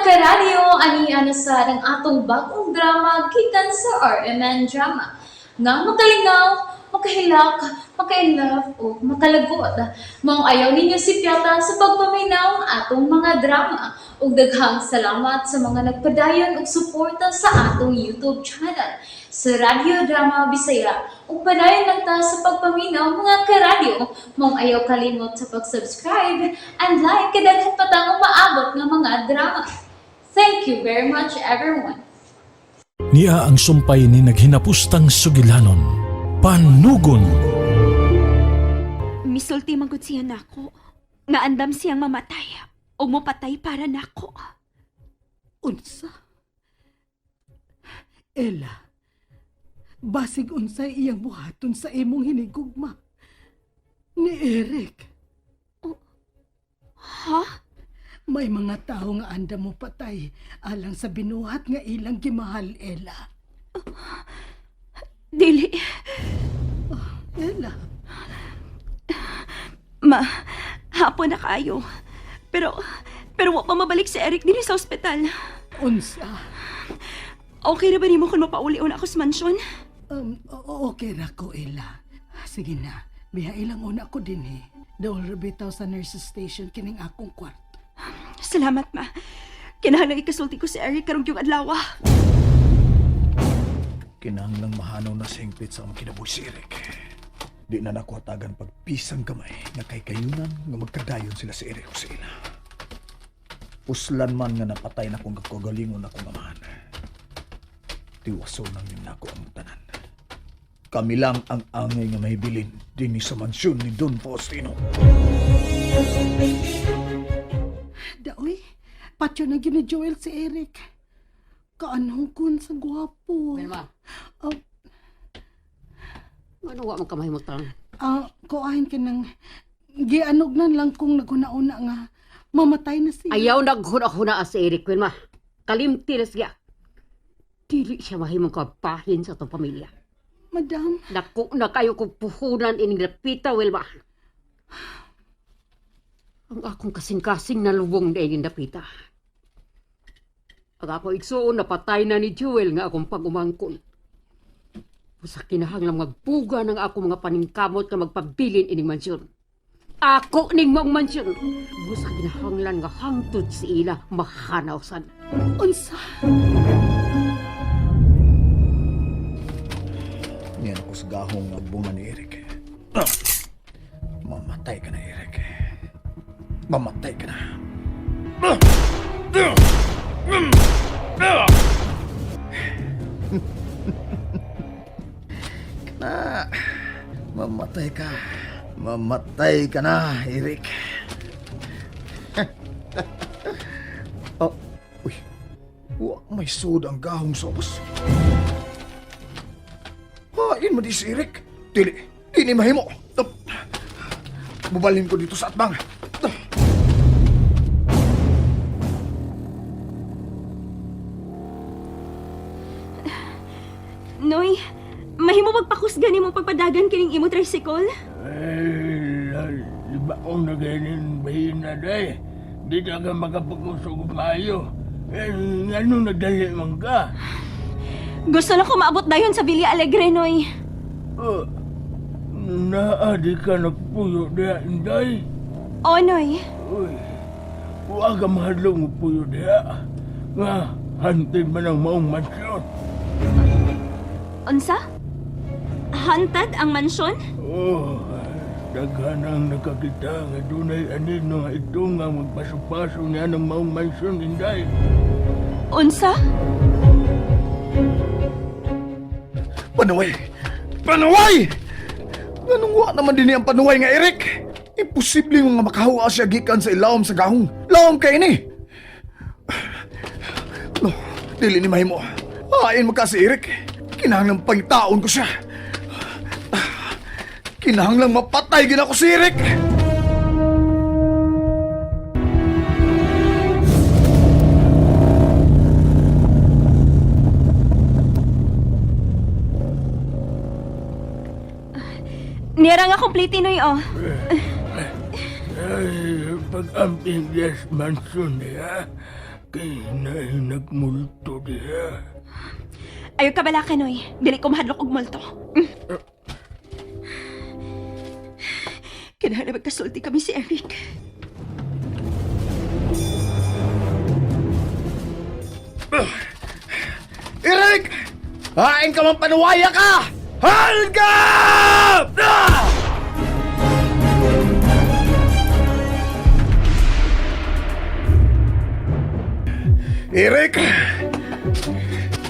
Karadyo, ani na sad ang atong bagong drama gikan sa RMN Drama. Nga makalingaw, makahilak, maka-inlove o makalagot. Maong ayaw ninyo sipyata sa pagpaminaw ang atong mga drama. Ug daghang salamat sa mga nagpadayon og suporta sa atong YouTube channel sa Radyo Drama Bisaya. Ug padayon lang ta sa pagpaminaw, mga karadyo. Maong ayaw kalimot sa pag-subscribe and like kay daghan pa tang umaabot nga mga drama. Thank you very much, everyone. Niya ang sumpay ni naghinapustang sugilanon. Panugon. Misulti man gud siya nako. Nga andam siyang mamatay. O mopatay para nako. Unsa? Ella, basig unsay iyang buhaton sa imong hinigugma. Ni Eric. Ha? May mga tao nga andam mo patay alang sa binuhat nga ilang gimahal, Ella. Dili. Ella, Ma, hapon na kayo. Pero wa pa mabalik si Eric dinhi sa ospital. Unsa? Okay ra ba nimo kung mapauli-una ako sa mansyon? Okay ra ko, Ella. Sige na, biya ilang una ko din eh. Dool ra bitaw sa nurses station kining akong kwarto. Salamat, ma. Kinahanglan ikasulti ko si Eric karong yung adlaw. Kinahanglang mahanaw na sa hingpit sa among kinabuhi si Eric. Di na nako hatagan pagpisang kamay nga kay kayunan nga magkadayon sila si Eric o si ila. Puslan man nga napatay na kong kagalingon akong amahan. Tiwaso nang yun nako ang tanan. Kami lang ang angay nga mahibilin dinhi sa mansyon ni Don Faustino. Daoy, patyo na gyud ni Joel si Eric. Kaanong sa gwapo. Wilma, Oh, ano wa man ka mahimutang? Ah, kuahin ka ng gianugnan lang kung naghuna-una nga mamatay na siya. Ayaw naghuna-huna si Eric, Wilma. Kalimti na siya. Dili siya mahimong kabahin sa atong pamilya. Madam, Dako na kayo kong puhunan ining lapita, Wilma. Ang akong kasing-kasing nalubong na ining dapita. Ang akong igsuon napatay na ni Jewel nga akong pag-umangkon. Usa kinahanglang magbuga ng akong mga paningkamot nga magpabilin ining mansyon. Ako ning maong mansyon. Busa kinahanglan nga hangtod si ila mahanaw sad. Unsa? Niyan ako sa gahong nga bunga ni Eric. Ah! Mamatay ka na, Eric. Mamatay ka na. Ah! Ah! Na. Mamatay ka. Mamatay ka na, Eric. Oh, uy. Wa may sud ang gahong sobos. Hain mo di si Eric. Dili, di ni mahimo. Tap. Bubalhin ko dito sa atbang. Tap. Noy, mahimo magpakusgan nimo pagpadagan kining imo tricycle? Ay, iba ko na ganyan bahina day. Di na ka makapagkusog maayo. Eh, ano nagdali man ka? Gusto na ko maabot dayon sa Villa Alegre, Noy. Oh, naa di ka nagpuyo diha, inday. O, Noy. Uy, huwag ka mahadlong puyo diha. Nga, hantin man ang maong mansyon. Unsa? Haunted ang mansyon? Oh, daghan ang nakakita nga dunay anino nga ito nga magpaso-paso niya ng maong mansyon, inday. Unsa? Panuway! Panuway! Ganong wa naman din ang panuway nga Eric? Imposible nga makahuwa siya gikan sa ilawom sa gahong. Lawom kay ni! No, dili ni mahimo. Hain mo ka si Eric. Kinahanglang pangitaon ko siya. Kinahanglang mapatay gina ko si Eric! Nira nga complete, Noy, oh. Ay, pag-amping yes mansyon niya, Kay naay nagmulto diha. Ayaw ka bala kanoy. Dili ko mahadlok og multo. Kinahanglan magkasulti kami si Eric. Eric! Hain ka man panuwaya ka! Halga! Ah! Eric!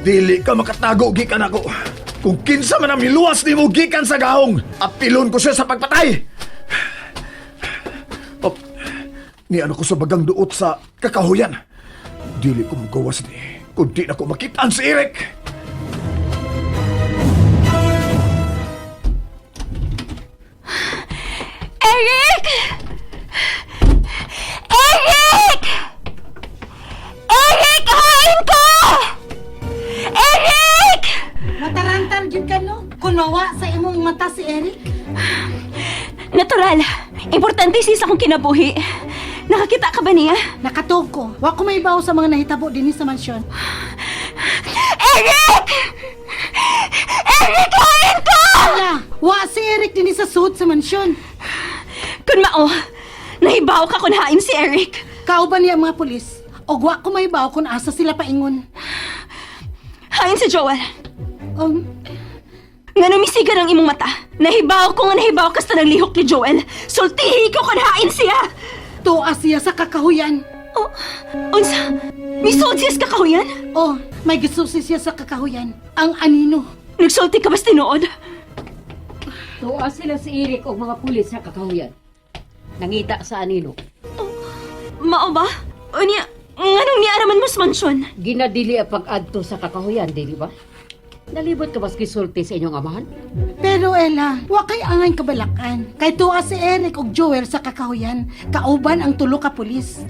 Dili ka makatago gikan ako. Kung kinsa man ang miluwas nimo gikan sa gahong, apilon ko siya sa pagpatay. Op, ni ano ko sa bagang duot sa kakahuyan. Dili ko magawas ni, kundi na ko makitaan si Eric. Eric! Eric! Eric, hain ka! Eric! Matarantan gyud ka no? Kung mawa sa imong mata si Eric. Natural. Importante siya sa akong kinabuhi. Nakakita ka ba niya? Nakatuog ko. Wa ko maibaw sa mga nahitabo dinhi sa mansyon. Eric! Eric, hain ka! Ala, wa si Eric dinhi sa suot sa mansyon. Kun mao, nahibaw ka kung hain si Eric. Kauban niya ang mga pulis. Og wa ko maibaw kung asa sila paingon. Hain si Joel. Nga numisigan ang imong mata. Nahibaw ko nga nahibaw ka sa naglihok ni Joel. Sultihi ko kung hain siya. Tuwa siya sa kakahuyan. Oh, unsa? Misuod siya sa kakahuyan? Oh, may gisusi siya sa kakahuyan. Ang anino. Nagsulti ka ba sa tinuod? Tuwa sila si Eric og mga pulis sa kakahuyan. Nangita sa anino. Mao ba? Unya, nganong niaraman mo sa mansyon? Ginadili ang pag-adto sa kakahuyan, dili ba? Nalibot ka ba sa gisulti sa inyong amahan? Pero Ella, wa kay angay kabalakan. Kay tuwa si Eric og Joel sa kakahuyan. Kauban ang tulo ka pulis.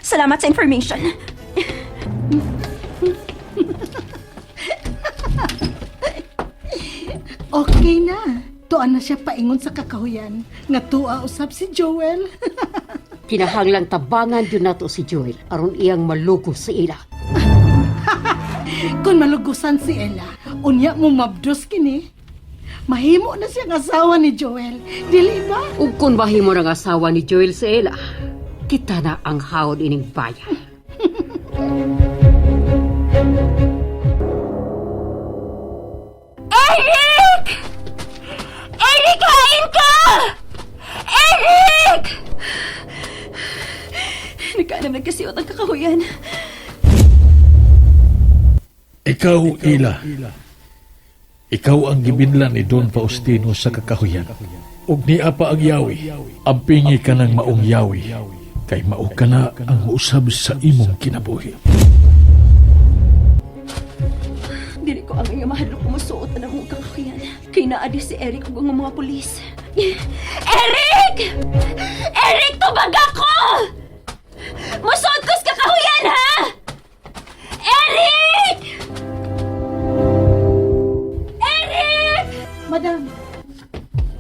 Salamat sa information. Okay na. Tuan na siya paingon sa kakahuyan. Nga tuwa usab si Joel. Kinahanglang tabangan yun nato si Joel aron iyang malugos sa ila. Kung malugusan si Ella, unya mo mabdos kini. Mahimo na siyang asawa ni Joel. Dili ba? Ug kung mahimo ng asawa ni Joel sa ila, kita na ang hawod ining bayan. Eric! Eric, hain ka! Eric! Nagkaalam nagkasiot ang kakahuyan. Ikaw, Ila. Ikaw ang gibinlan ni Don Faustino sa kakahuyan. Ug niya pa ang yawi. Ampingi ka ng maong yawi. Kay mao ka na ang muusab sa imong kinabuhi. Dili ko ang iyang mahadlok kumusuot na ng kakahuyan. Kay naadi si Eric ug ang mga pulis. Eric! Eric, tubag ako! Musuot ko sa kakahuyan, ha? Eric! Eric! Madam,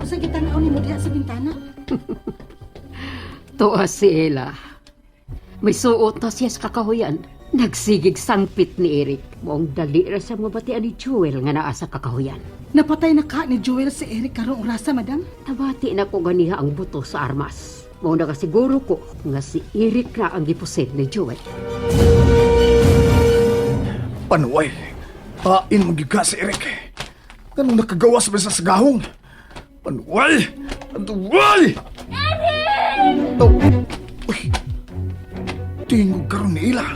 usa kita na ni mo diha sa bintana? Tuwa si Ella. May suot na siya sa kakahuyan. Nagsigig sangpit ni Eric. Maong dali ra siya mabatian ni Joel nga naa sa kakahuyan. Napatay na ka ni Joel si Eric karong orasa, madam. Nabati na ko ganiha ang buto sa armas. Mao na kasiguro ko nga si Eric na ang gipusil ni Joel. Panuway! Hain magyud ka si Eric. Ganong nakagawas ba sa gahong? Panuway! Panuway! Eric! Oh. Uy! Tingog karon ni Ila.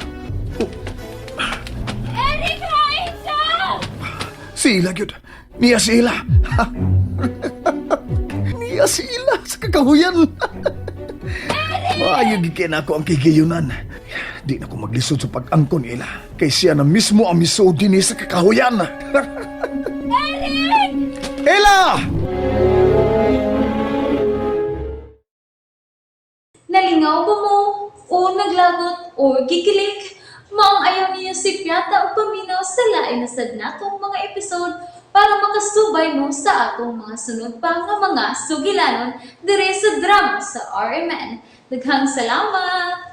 Oh. Eric, hain ka! Si Ila gyud. Niya si Ila. Niya si Ila sa kakahuyan. Maayo gyud kay nako ang kigayunan. Di na ko maglisod sa pag-angkon ni Ila. Kay siya na mismo ang misuod dinhi sa kakahuyan. Eric! Ila! Nalingaw ba mo? O naglagot o gikilig? Maong ayaw niyo si Piata o paminaw sa lain na sad natong mga episode para makasubay mo sa atong mga sunod pa nga mga sugilanon dire sa drama sa RMN. Daghang salamat!